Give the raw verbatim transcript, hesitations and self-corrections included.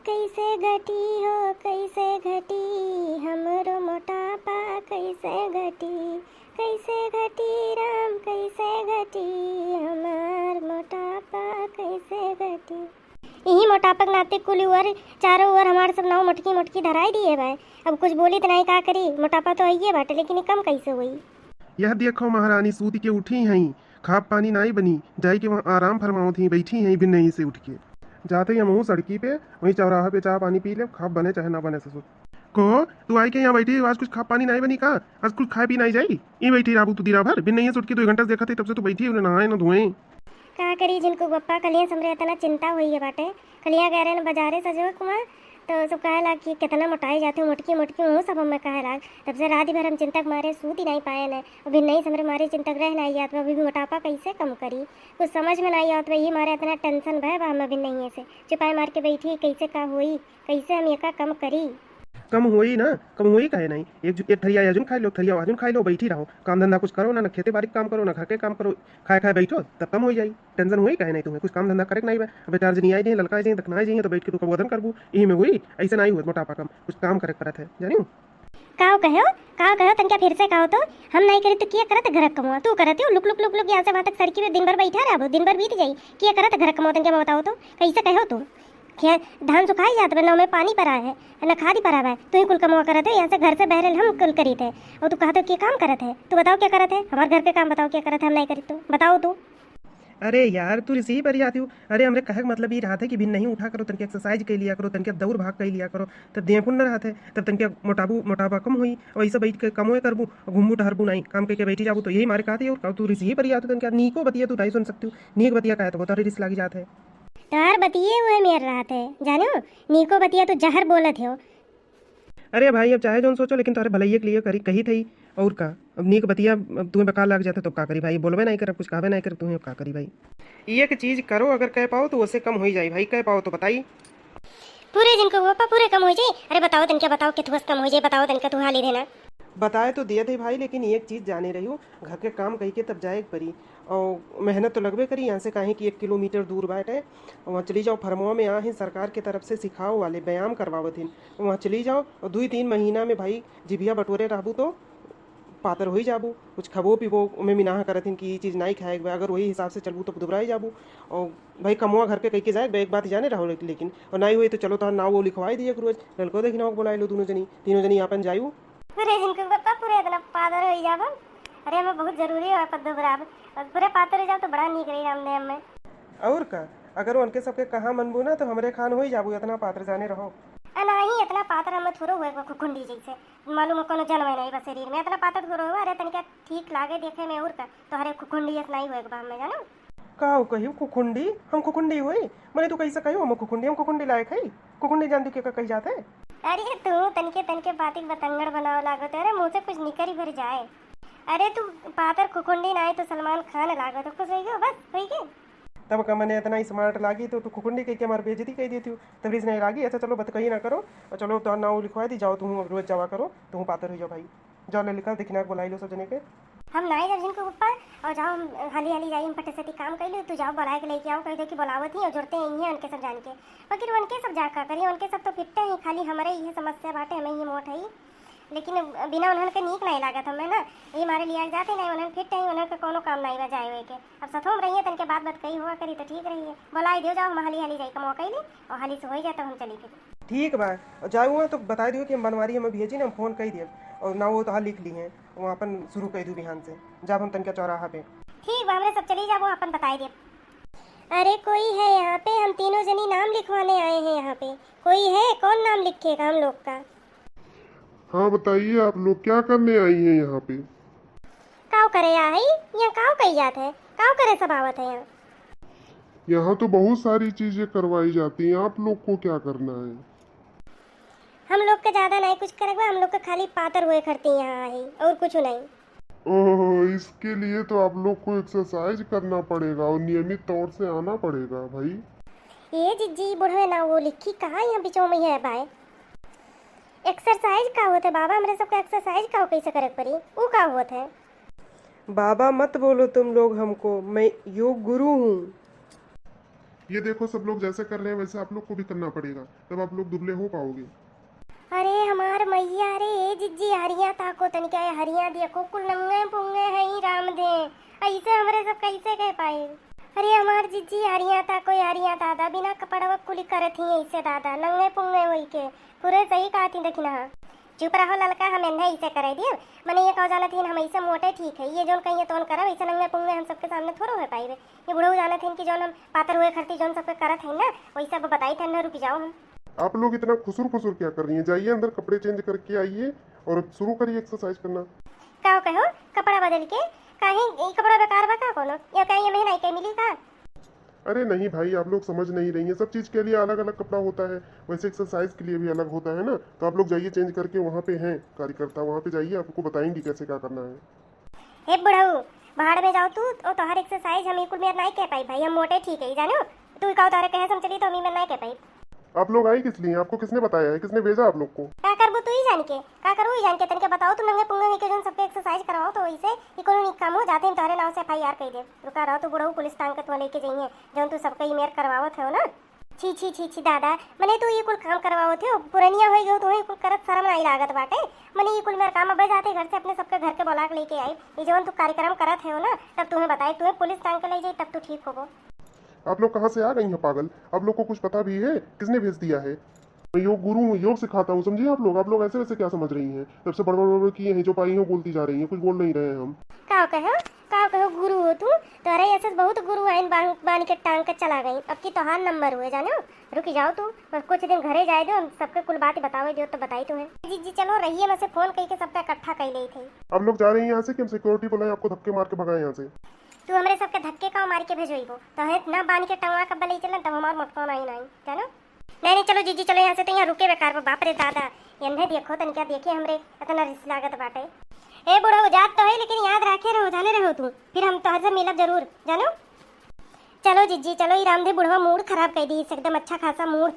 कैसे घटी हो, कैसे घटी हमरो मोटापा, कैसे घटी, कैसे घटी राम, कैसे घटी हमार मोटापा, कैसे घटी। इही मोटापा के नाते कुल ओर, चारों ओर हमार सब नाव मोटकी मोटकी धराई दिए बाय। अब कुछ बोली त नाई, का करी, मोटापा तो आइए बाटे, लेकिन ई कम कैसे होई? यह देखो महारानी सूत के उठी हैं, खाब पानी नाई बनी, जाई के वहाँ आराम फरमावत ही, बैठी हैं बिन्नही से उठ के। जाते ही हमहूँ सड़की पे, वहीं चौराहा पे चाह पानी पी ले, खाब बने चाहे ना बने ससुर। को तू आई के यहाँ बैठी, आज कुछ खाब पानी नाई बनी का? आज कुछ खाए पी नाई जाई? ई बैठी रहबू तू दिना भर, बिन्नही से उठ के दो घंटा से देखत है, तब से तू बैठी है, ना नहाए ना धोए। का करी जिनको बप्पा, कलिया से हमरे इतना चिंता होई है बाटे। कलिया गए रहे न बाजारे सजवा कुमार, तो सब कहे लाग कि कितना मोटाई जाते हो, मोटकी मोटकी हो सब हमें कहे लाग। तब से रात भर हम चिंता के मारे सूत ही नहीं पाए न। अभी नहीं से हमरे मारे चिंता के रह नहीं जात बा, अभी भी मोटापा कैसे कम करी, कुछ समझ में नहीं आवत बा। यही मारे इतना टेंशन भय बा हमें अभी नहीं से, चुपाई मार के बैठी, कैसे का होई, कैसे हम एका कम करी। कम होई ना, कम होई काहे नहीं? एक जु-, एक थरिया आजुन खाई लो, एक थरिया आजुन खाई लो, बैठी रहो, काम धंधा कुछ करो ना, ना खेते बाड़ी के काम करो, ना घर के काम करो, खाए खाए बैठो, तब कम होई जाई। टेंशन होई काहे नहीं तुम्हें? कुछ काम धंधा करे के नहीं बा। अब बेटा जनी आई जाइए, लड़का आई जाइए, दखना आई जाइए, तो बैठ के तू का वजन करबू, यही में होई। ऐसे नहीं होत मोटापा कम, कुछ काम करे के पड़त है, जानियो। काव कहो, काव कहो, तनका फिर से कहो तो। हम नहीं करी तो किया करत घर कमवा? तू करत हो, लुक लुक लुक लुक यहाँ से वहाँ तक सड़की पे दिन भर बैठा रहबो, दिन भर बीत जाई। किया करत घर कमवा, तनका बताओ तो, कैसे कहो तू? खे-, धान सुखाई जात बा, ना में पानी परा है, ना खाद परा बा, तू ही कुल कमवा करत है, यहाँ से घर से बहरल हम कुल करीत है, और तू कहत हो के काम करत है? तू बताओ क्या करत है, हमार घर के काम बताओ क्या करत है, हम नहीं करीत तो बताओ तू। अरे यार, तू रिसी ही पर जाती हो। अरे, हमरे कहे के मतलब ई रहत है कि बिन्नही उठा करो, तनके एक्सरसाइज कइ लिया करो, तनके दौड़ भाग कइ लिया करो, तब देह पुण्य रहत है, तब तनके मोटाबू, मोटापा कम होई, और ऐसे बैठ के कमवे करबू, घूमबू टहरबू नहीं, काम कइके बैठी जाबू, तो यही मारे कहत है, और का तू रिसी ही पर जाती हो, तनके नीको बतिया तू नहीं सुन सकती हो, नीक बतिया कहे तो बहुत रिस लागी जात है। तोहार बतिये उहे मेर रहत है, जानो, नीको बतिया तू जहर बोलत हो। अरे भाई, अब चाहे जौन सोचो, लेकिन तोहरे भलइये के लिए करी, कही थई, और का। अब नीक बतिया, अब तुम्हें बेकार लाग जात है, तो का करी भाई, बोलबे नहीं करब, कुछ कहबे नहीं करब तुम्हें, अब का करी भाई। एक चीज करो, अगर कह पाओ तो ओसे कम होई जाई भाई, कह पाओ तो बताई। पूरे जिनको हुआ पा, पूरे कम होई जाई। अरे बताओ तनके, बताओ कितुआ से कम होई जाई, बताओ तनके तू हाली देना। बताए तो दिए थे भाई, लेकिन एक चीज जाने रही हूँ, घर के काम कही के तब जाए के परी, और मेहनत तो लगबे करी यहाँ से, काहे कि एक किलोमीटर दूर बाटे। वहाँ चली जाओ, फरमवा में आ है सरकार के तरफ से सिखाओ वाले, व्यायाम करवावत हिन। वहाँ चली जाओ और दुई तीन महीना में भाई जिभिया बटोरे रहबू तो पातर होई जाबू। कुछ खबो पीबो, ओमे मिनाह करत हिन कि ई चीज नाई खाए के बा। अगर वही हिसाब से चलबू तो दुबराई जाबू। और भाई कमवा घर के कह के जाए, एक बात जाने रहो, लेकिन, लेकिन और नाई होई तो चलो तोहार नाव वो लिखवाई दिए एक रोज, ललको देखी नाव बोलाई लो, दोनों जनी, तीनों जनी आपन जायू। पूरे जिनको बप्पा पूरे इतना पातर होई जाबो। अरे हमें बहुत जरूरी है पर दुबराब, और पूरे पातर हो जाओ तो बड़ा नीक रही रामदेव में। और का, अगर उनके सबके कहा मनबू ना तो हमरे खान होई जाबू, इतना पातर जाने रहो। आ नहीं, इतना पातर हमें थोड़ो हुए को खुखुंडी जैसे, मालूम हो कोनो जनवे नहीं बस शरीर में, इतना पातर थोड़ो हुआ। अरे तनिका ठीक लागे देखे में, और का, तोहरे खुखुंडी ऐस नहीं हुए के बा हमें, जानो। का हो कहियो खुखुंडी? हम खुखुंडी होई? मने तू कैसे कहियो हम खुखुंडी? हम खुखुंडी लायक है? खुखुंडी जान तू के का कही जात है? अरे तू तनके तनके बाती बतंगड़ बनावे लागो तो, अरे मुँह से कुछ निकल ही भर जाए। अरे तू पातर खुखुंडी ना आए तो सलमान खान लागो तो खुश होई गयो, बस होई गए। तब का मने इतना स्मार्ट लागी तो तू खुखुंडी कह के हमार बेइज्जती कह देती हो, तब रिस नहीं लागी। अच्छा चलो बतकही ना करो, और चलो तो नाव लिखवा दी, जाओ तुम रोज जावा करो, तुम पातर हो जाओ भाई। जाओ ललिका, देखना के बुलाई लो सब जने के। हम नाई जब जिनको ऊपर, और जाओ हम हाली हाली जाई, हम फटे सटी काम कर लो, तू जाओ बुलाए के लेके आओ, कह दो कि बुलावत ही और जुड़ते ही हैं उनके सब जान के। मगर उनके सब जा का करी, उनके सब तो फिट ही, खाली हमारे ये समस्या बाटे, हमें ये मोट है। लेकिन बिना उन्हन के नीक नहीं लागत हमें ना, ये मारे लिया जाते नहीं, उन्हन फिट है, उन्हन के कोनो काम नहीं बा जाए हुए के। अब सथो में रहिए, तनके बात बात कही हुआ करी तो ठीक रहिए। बुलाई दियो, जाओ हम हाली हाली जाई कमवा कैली, और हाली से हो जाए तब हम चली फिर। ठीक बा, जाऊ तो बताई दियो कि हम बनवारी हमें भेजी ना, हम फोन कई दिए और ना वो तो लिख ली हैं, वो अपन शुरू कई दू बिहान से, जाब हम तनका चौराहा पे। ठीक बा, हमरे सब चली जाबो, अपन बताई दिए। अरे कोई है यहाँ पे? हम तीनों जनी नाम लिखवाने आए हैं यहाँ पे। कोई है? कौन नाम लिखेगा हम लोग का? हाँ बताइए, आप लोग क्या करने आई हैं यहाँ पे? काव करे आई? यहाँ काव कही जात है? काव करे सब आवत है यहाँ? यहाँ तो बहुत सारी चीजें करवाई जाती हैं, आप लोग को क्या करना है? हम लोग के ज्यादा नहीं कुछ करे बा, हम लोग के खाली पातर हुए खरती यहाँ आई, और कुछ नहीं। ओह, इसके लिए तो आप लोग को एक्सरसाइज करना पड़ेगा और नियमित तौर से आना पड़ेगा भाई। ये जिज्जी बुढ़वे ना वो लिखी कहाँ यहाँ बिचवा में है बाय? एक्सरसाइज का होत है बाबा? हमरे सबके एक्सरसाइज का हो, कैसे करे के पड़ी? ऊ का होत है? बाबा मत बोलो तुम लोग हमको, मैं योग गुरु हूँ। ये देखो, सब लोग जैसे कर रहे हैं वैसे आप लोग को भी करना पड़ेगा, तब आप लोग दुबले हो पाओगे। अरे हमार मैया रे, ए जिज्जी, हरिया ताको तनिका, ए हरिया देखो, कुल नंगे पुंगे हैं ई राम दे, ऐसे हमरे सब कैसे कह पाए? अरे हमार जिज्जी, हरिया ताको, ए हरिया दादा, बिना कपड़वा कुली करत ही ऐसे दादा, नंगे पुंगे होई के, पूरे सही कहा थी, देखी ना। चुप रहो ललका, हम एन्हे ऐसे करे दिए, मने ये कहो जानत ही हम ऐसे मोटे ठीक है, ये जोन कहिए तोन करब, ऐसे नंगे पुंगे हम सबके सामने थोड़ो हो पाइबे। ये बुढ़ऊ जानत हिन कि जौन हम पातर हुए खरती जौन सबके करत हई ना, वही सब बताई थे ना, रुक जाओ हम। आप लोग इतना खुसुर खुसुर क्या कर रही हैं? जाइए अंदर, कपड़े चेंज करके आइए और अब शुरू करिए एक्सरसाइज करना। का कहो? कपड़ा बदल के? काहे, ई कपड़ा बेकार बा का कोनो? या कहीं ये महीना के मिली का? अरे नहीं भाई, आप लोग समझ नहीं रही हैं। सब चीज़ के लिए अलग अलग कपड़ा होता है, वैसे एक्सरसाइज के लिए भी अलग होता है ना। तो आप लोग जाइए, चेंज करके, वहाँ पे हैं कार्यकर्ता, वहाँ पे जाइए, आपको बताएंगे कैसे क्या करना है। हे बुढ़ऊ, भाड़ में जाओ तू, ओ तोहर एक्सरसाइज हम ई कुल मेर नाई कह पाई भाई, हम मोटे ठीक है, जानो? तू का तोहरे कहे से हम चली तो हम ई मेर नाई कह पाई। आप लोग आए किस लिए? आपको किसने बताया है? किसने भेजा आप लोग को? का करबू तू ही जान के? का करबू ही जान के? तनिके बताओ, तू नंगे पुंगे होइके जौन सबके एक्सरसाइज करवाओ तो वैसे ई कोनो नीक काम हो? जाते हम तोहरे नाव से एफ आई आर कह दे। रुका रहो, तू बुढ़ऊ पुलिस टांग के तो लेके जाइए, जौन तू सबके ई मेर करवावत हो ना। छी, छी, छी, छी, दादा, मने तू ई कुल काम करवावत हो, पुरनिया होई गयो, तुम्हें ई कुल करत शर्म नाई लागत बाटे। मने ई कुल मेर काम, अबे जाते घर से अपने सबके घर के बोला के लेके आई। ई जौन तू कार्यक्रम करत हो ना, तब तुम्हें बताई, तुम्हें पुलिस टांग के ले जाई, तब तू ठीक होबो। आप लोग कहाँ से आ गई हैं पागल? आप लोग को कुछ पता भी है किसने भेज दिया है? मैं योग गुरु हूँ, योग सिखाता हूँ, समझिए आप लोग। आप लोग ऐसे वैसे क्या समझ रही हैं? जब से बड़बड़ बड़बड़ किए हैं, जो पाई हो बोलती जा रही हैं, कुछ बोल नहीं रहे हैं हम। का कहो? का कहो गुरु हो तू? तोहरे ऐसे बहुत गुरु आइन बान, बान के टांग के चला गई। अब की तोहार नंबर हुए जानो। रुक जाओ तू, बस कुछ दिन घरे जाए दो, हम सबके कुल बात बतावे दो तो बताई तुम्हें। जी जी चलो रहिए, मैं से फोन कई के सबका इकट्ठा कई ले थे। आप लोग जा रही हैं यहाँ से कि हम सिक्योरिटी बुलाएं, आपको धक्के मार के भगाएं यहाँ से? तू हमरे सबके धक्के का मार के भेजोइबो, तोहे ना बान के टंगवा कब ले चलन तब हमार मोटको नहीं नहीं, जानो? नहीं नहीं चलो जीजी चलो यहाँ से, तो यहाँ रुके बेकार बा, बाप रे दादा। एन्हे देखो तनिका देखे हमरे इतना रिस लागत बाटे। ए बुढ़ऊ जात तो है लेकिन याद रखे रहो, जाने रहो तू, फिर हम तोहर से मिलब जरूर, जानो? चलो जीजी चलो, ई रामधे बुढ़वा मूड खराब कर दी, एकदम अच्छा खासा मूड